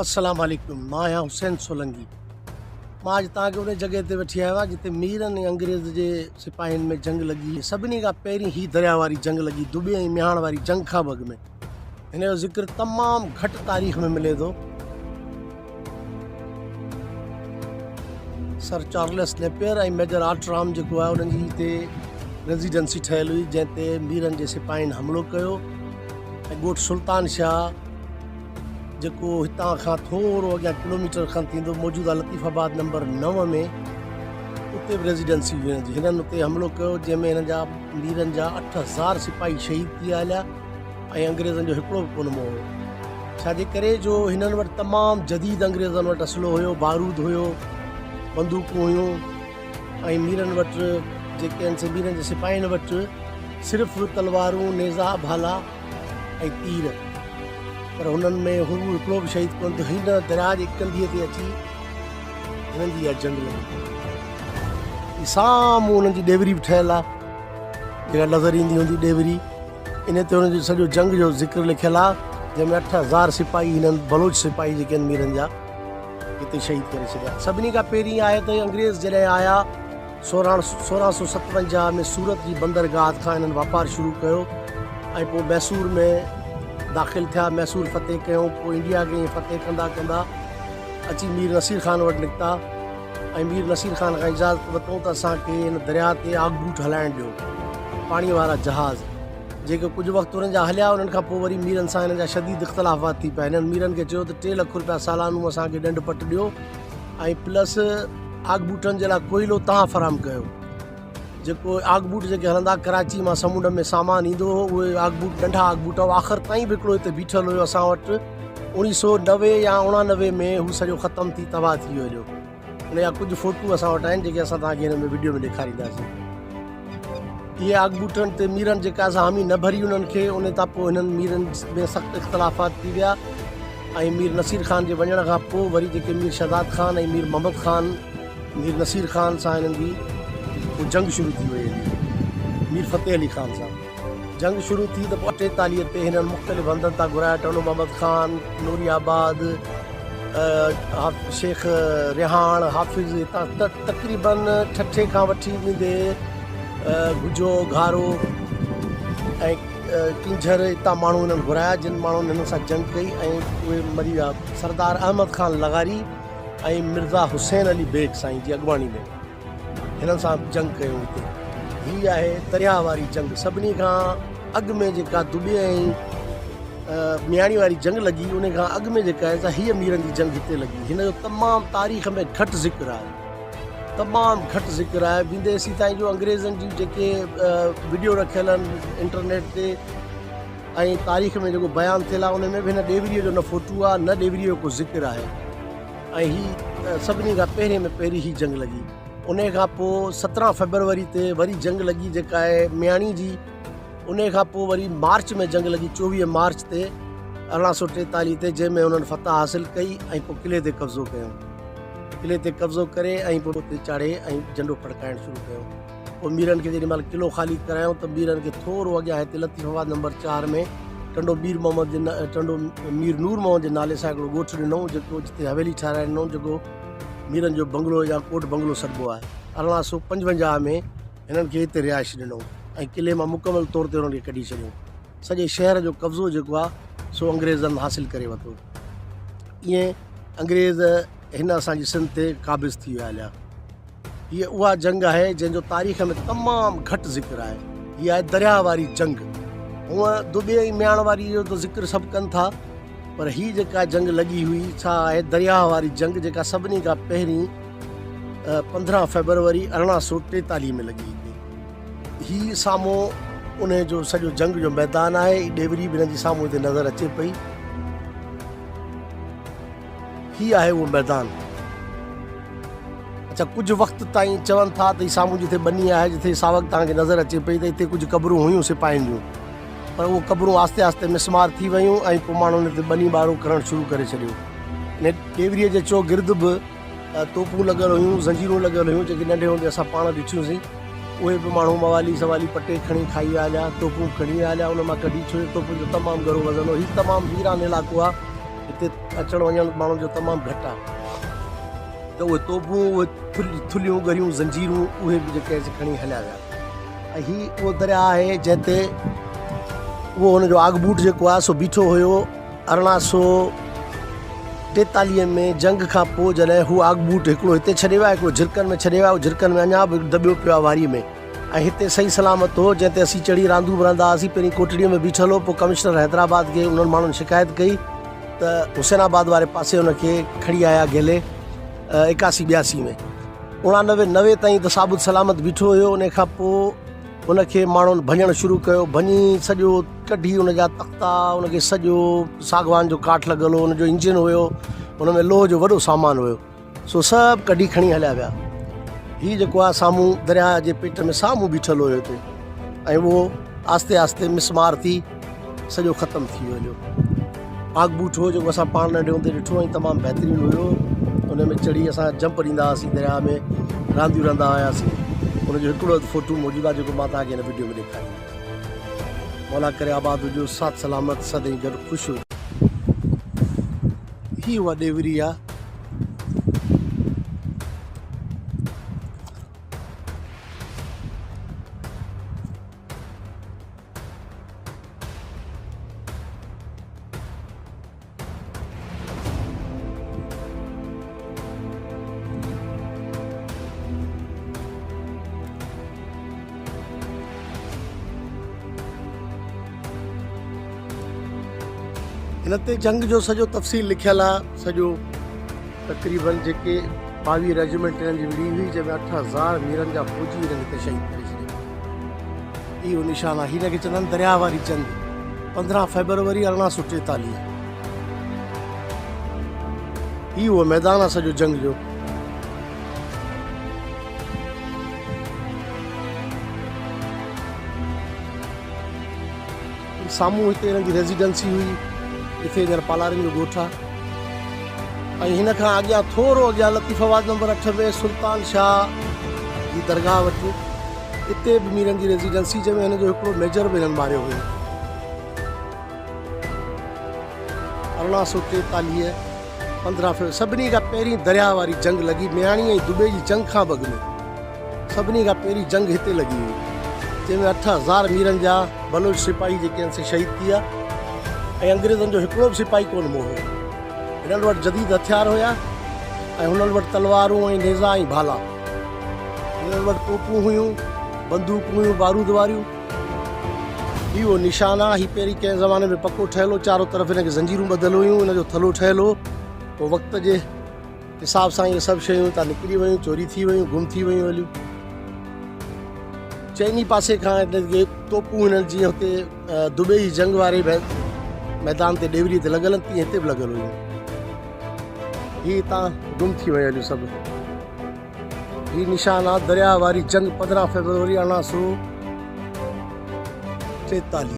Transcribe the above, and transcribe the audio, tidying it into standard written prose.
السلام عليڪم مان آهيان حسين سولنگي مان اڄ توهان کي ان جڳهه تي وٺي آيو آهيان جتي ميرن ۽ انگريز جي سپاهين ۾ جنگ لڳي سڀني کان پهرين هي درياء واري جنگ لڳي دٻي ۽ مياڻ واري جنگ کان به اڳ ۾ هن جو ذڪر تمام گهٽ تاريخ ۾ ملي ٿو سر چارلس نيپيئر ۽ ميجر آٽرام جيڪو آهي انهن جي هتي ريزيڊنسي ٺهيل هئي جنهن تي ميرن جي سپاهين حملو ڪيو ۽ ڳوٺ سلطان شاهه جيڪو هتان کان ٿورو اڳيان ڪلوميٽر کن ٿيندو موجوده لطيف آباد نمبر 9 ۾ اتي به ريزيڊنسي هئي هنن جي. هنن اتي حملو ڪيو جنهن ۾ هنن جا ميرن جا 8000 سپاهي شهيد ٿي ويا هليا ۽ انگريزن جو هڪڙو به ڪونه مئو هو. ڇا جي ڪري جو هنن وٽ تمام جديد انگريزن وٽ اسلحو هيو، بارود هيو، بندوقون هيون ۽ ميرن وٽ جيڪي آهن سي ميرن جي سپاهين وٽ صرف تلوارون، نيزا، ڀالا ۽ تير پر هنن ۾ هو هڪڙو به شهيد ڪونه ٿيو. هن درياء جي ڪنڌيء تي اچي هنن جي اها جنگ لڳي. هي سامهون هنن جي ڏيوري به ٺهيل آهي، جيڪا نظر ايندي هوندي ڏيوري. ان تي هنن جو سڄو جنگ جو ذڪر لکيل آهي، جنهن ۾ 8000 سپاهي هنن بلوچ سپاهي جيڪي آهن ميرن جا هتي شهيد ڪري ڇڏيا. سڀني کان پهرين آهي ته انگريز جڏهن آيا 1657 ۾ سورت جي بندرگاهه کان هنن واپار شروع ڪيو ۽ پوء ميسور ۾ داخل ٿيا، ميسور فتح ڪيائون، پوء انڊيا کي ائين فتح ڪندا ڪندا اچي مير نصير خان وٽ نڪتا ۽ مير نصير خان کان اجازت ورتائون ته اسان کي هن درياهه تي آگبوٽ هلائڻ ڏيو، پاڻي وارا جهاز، جيڪي ڪجهه وقت انهن جا هليا، انهن کان پوء وري ميرن سان هنن جا شديد اختلافات ٿي پيا، هنن ميرن کي چيو ته ٽي لک روپيا سالانو اسان کي ڏنڊ پٽ ڏيو ۽ پلس آگبوٽن جي لاء ڪوئلو توهان فراهم ڪيو، جيڪو آگبوٽ جيڪي هلندا ڪراچي مان سمنڊ ۾ سامان ايندو هو اهي آگبوٽ ننڍا آگبوٽ هئا آخر تائين به هڪڙو هتي بيٺل هيو اسان وٽ اوڻيهه سو نوي يا اڻانوي ۾ هو سڄو ختم ٿي تباهه ٿي ويو هليو ان جا ڪجهه فوٽو اسان وٽ آهن جيڪي اسان توهان کي هن ۾ وڊيو ۾ ڏيکارينداسين اهي آگبوٽن تي ميرن جيڪا سا حامي نه ڀري انهن کي ان تان پوء هنن ميرن ۾ سخت اختلافات ٿي ويا ۽ مير نصير خان جي وڃڻ کان پوء وري جيڪي مير شهداد خان ۽ مير محمد خان مير نصير خان سان هنن جي پوء جنگ شروع ٿي وئي هلي مير فتح علي خان سان جنگ شروع ٿي ته پوء 48 تي هنن مختلف هنڌن تان گهرايا ٽنڊو محمد خان نوري آباد شيخ ريحاڻ حافظ هتان تقريبن ٺٽي کان وٺي ويندي گجو گهارو ۽ ڪينجهر هتان ماڻهو هنن گهرايا جن ماڻهن هنن سان جنگ ڪئي ۽ اهي مري ويا سردار احمد خان لغاري ۽ مرزا حسين علي بيگ سائين جي اڳواڻي ۾ هنن سان جنگ ڪيو هتي هي آهي درياهه واري جنگ سڀني کان اڳ ۾ جيڪا دٻي ۽ مياڻي واري جنگ لڳي ان کان اڳ ۾ جيڪا آهي سا هيء ميرن جي جنگ هتي لڳي هن جو تمام تاريخ ۾ گهٽ ذڪر آهي تمام گهٽ ذڪر آهي ويندي ايسي تائين جو انگريزن جون جيڪي وڊيو رکيل آهن انٽرنيٽ تي ۽ تاريخ ۾ جيڪو بيان ٿيل آهي ان ۾ به هن ڏيوريء جو نه فوٽو آهي نه ڏيوريء جو ڪو ذڪر آهي ۽ هي سڀني کان پهرين ۾ پهرين هي جنگ لڳي ان کان پوء 17 فيبروري تي وري جنگ لڳي جيڪا آهي مياڻي جي ان کان پوء وري مارچ ۾ جنگ لڳي 24 مارچ تي 1843 تي جنهن ۾ انهن فتح حاصل ڪئي ۽ پوء قلعي تي قبضو ڪيو قلعي تي قبضو ڪري ۽ پوء اتي چاڙهي ۽ جهنڊو ڦڙڪائڻ شروع ڪيو پوء ميرن کي جيڏي مهل قلعو خالي ڪرايائون ته ميرن کي ٿورو اڳيان هتي لطيف آباد نمبر 4 ۾ ٽنڊو مير محمد جي ٽنڊو مير نور محمد جي نالي سان هڪڙو ڳوٺ ڏنائون جيڪو جتي حويلي ٺهرائي ڏنائون جيڪو ميرن جو بنگلو يا ڪوٽ بنگلو سڏبو آهي. 1855 ۾ هنن کي هتي رهائش ڏنائون ۽ قلعي مان مڪمل طور تي انهن کي ڪڍي ڇڏيائون. سڄي شهر جو قبضو جيڪو آهي سو انگريزن حاصل ڪري ورتو. ائين انگريز هن اسان جي سنڌ تي قابض ٿي ويا هليا. هيء اها جنگ آهي جنهن جو تاريخ ۾ تمام گهٽ ذڪر آهي. هيء آهي درياهه واري جنگ. هونء دٻي ۽ مياڻ واري جو ته ذڪر سڀ ڪن ٿا پر هيء جيڪا جنگ لڳي هئي سا آهي درياهه واري جنگ جيڪا سڀني کان پهرين 15 فيبروري 1843 ۾ لڳي هتي. هي سامهون انهي جو سڄو جنگ جو ميدان آهي. هي ڏيوري به هن جي سامهون هتي نظر اچي پئي. هي آهي اهو ميدان. اڇا ڪجهه وقت تائين چون ٿا ته هي سامهون جتي ٻني آهي جتي ساوڪ توهان کي نظر اچي پئي ته هتي ڪجهه قبرون هيون سپاهين جون پر اهو قبرون آهستي آهستي مسمار ٿي ويون ۽ پوء ماڻهن هتي ٻني ٻارو ڪرڻ شروع ڪري ڇڏيو. ان ڏيوريء جي چوگرد به توپون لڳل هيون، زنجيرون لڳل هيون جيڪي ننڍي هوندي اسان پاڻ ڏٺيون سين. اهي به ماڻهو موالي سوالي پٽي کڻي کائي ويا هليا، توپون به کڻي ويا هليا ان مان ڪڍي ڇو جو توپن جو تمام ڳرو وزن هو. هي تمام ويران علائقو آهي. هتي اچڻ وڃڻ ماڻهن جو تمام گهٽ آهي ته اهي توبون اهي ٿلهيون ڳريون زنجيرون اهي به جيڪي آهن سي کڻي هليا ويا ۽ هي اهو درياء آهي جنهن تي اهو هن جو آگبوٽ جيڪو آهي سو بيٺو هيو 1843 ۾ جنگ کان پوء جڏهن هو آگبوٽ هڪڙو هتي ڇڏي ويا هڪڙو جھرڪن ۾ ڇڏي ويا اهو جھرڪن ۾ اڃا به دٻيو پيو آهي واريء ۾ ۽ هتي صحيح سلامت هو جنهن تي اسين چڙهي راندون به رهندا هئاسين پهرين ڪوٽڙيء ۾ بيٺل هو پوء ڪمشنر حيدرآباد کي انهن ماڻهن شڪايت ڪئي ته حسين آباد واري پاسي ان کي کڻي آيا گهلي 81 82 ۾ 89 90 تائين ته ثابت سلامت بيٺو هيو ان کان پوء ان کي ماڻهن ڀڃڻ شروع ڪيو ڀڃي سڄو ڪڍي ان جا تختا ان کي سڄو ساڳوان جو ڪاٺ لڳل هو ان جو انجن هيو ان ۾ لوهه جو وڏو سامان هيو سو سڀ ڪڍي کڻي هليا ويا. هي جيڪو آهي سامهون درياهه جي پيٽ ۾ سامهون بيٺل هيو هتي ۽ اهو آهستي آهستي مسمار ٿي سڄو ختم ٿي ويو هليو. آگبوٽ هو جيڪو اسان پاڻ ننڍي هوندي ڏٺو ۽ تمام بهترين هيو. ان ۾ چڙهي اسان جمپ ڏيندا هئاسين درياهه ۾ رانديون رهندا هياسين. ان جو هڪڙو اڌ فوٽو موجود آهي جيڪو مان توهان کي هن وڊيو ۾ ڏيکاريندس. مولا ڪري آباد هجو ساٿ سلامت سدائين گڏ خوش هجو. هي اها ڏيوري آ. هن تي جنگ جو سڄو تفصيل لکيل آ سڄو تقريبن جيڪي 22 ريجمينٽ هنن جي وڙهي هئي جنهن ۾ 8000 ميرن جا فوجي هنن هتي شهيد ڪري ڇڏيا. اهو نشان آ هن کي چوندا آهن درياهه واري جنگ 15 فيبروري 1843. هي اهو ميدان آ سڄو جنگ جو. سامهون هتي هنن جي ريزيڊنسي هئي جتي هينئر پالارين جو ڳوٺ آهي ۽ هن کان اڳيان ٿورو اڳيان لطيف آباد نمبر 8 ۾ سلطان شاهه جي درگاهه وٽ اتي به ميرن جي ريزيڊنسي جنهن ۾ هن جو هڪڙو ميجر به هنن ماريو هيو. 1843 15 فيبروري سڀني کان پهرين درياهه واري جنگ لڳي مياڻي ۽ دٻي جي جنگ کان به اڳ ۾ سڀني کان پهرين جنگ هتي لڳي هئي جنهن ۾ 8000 ميرن جا بلوچ سپاهي جيڪي آهن سي شهيد ٿي ويا ۽ انگريزن جو هڪڙو به سپاهي ڪونه مئو هو. هنن وٽ جديد هٿيار هيا ۽ هنن وٽ تلوارون ۽ نيزا ۽ ڀالا. هنن وٽ توپون هيون، بندوقون هيون بارود واريون. هي اهو نشان آهي. هي پهرين ڪنهن زماني ۾ پڪو ٺهيل هو. چارو طرف هن کي زنجيرون ٻڌل هيون. ان جو ٿلهو ٺهيل هو. پوء وقت جي حساب سان اهي سڀ شيون هتان نڪري ويون، چوري ٿي ويون، گم ٿي ويون هليون. چئني پاسي کان هن کي توپون هنن جيئن هتي دبئي جي جنگ واري ميدان تي ڏيوري تي لڳل آهن تيئن هتي به لڳل هيون. هي هتان گم ٿي ويون هليون سڀ. هي نشان آ درياهه واري جنگ 15 فيبروري 1843.